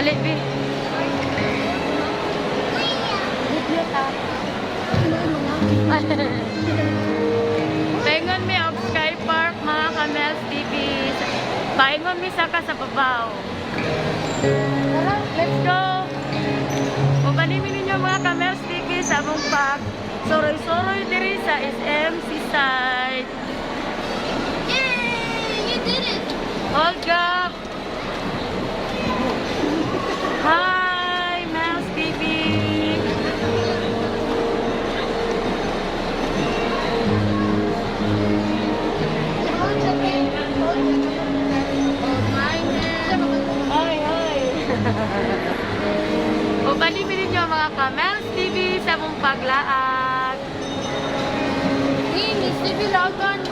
Dali, bi. Video ta. Paingon mi og Sky Park, mga ka-Mels TV. Paingon mi saka sa babaw. Tara, let's go! Ubanin mi ninyo, mga ka-Mels TV, sa among pag suroy-suroy diri sa SM Seaside. Yay! You did it! Hold up! Hi, Mels TV! Hold my hand. Hi, hi! Ubanin mi ninyo, mga ka-Mels TV, sa among paglaag. Hey, Miss TV Lagan.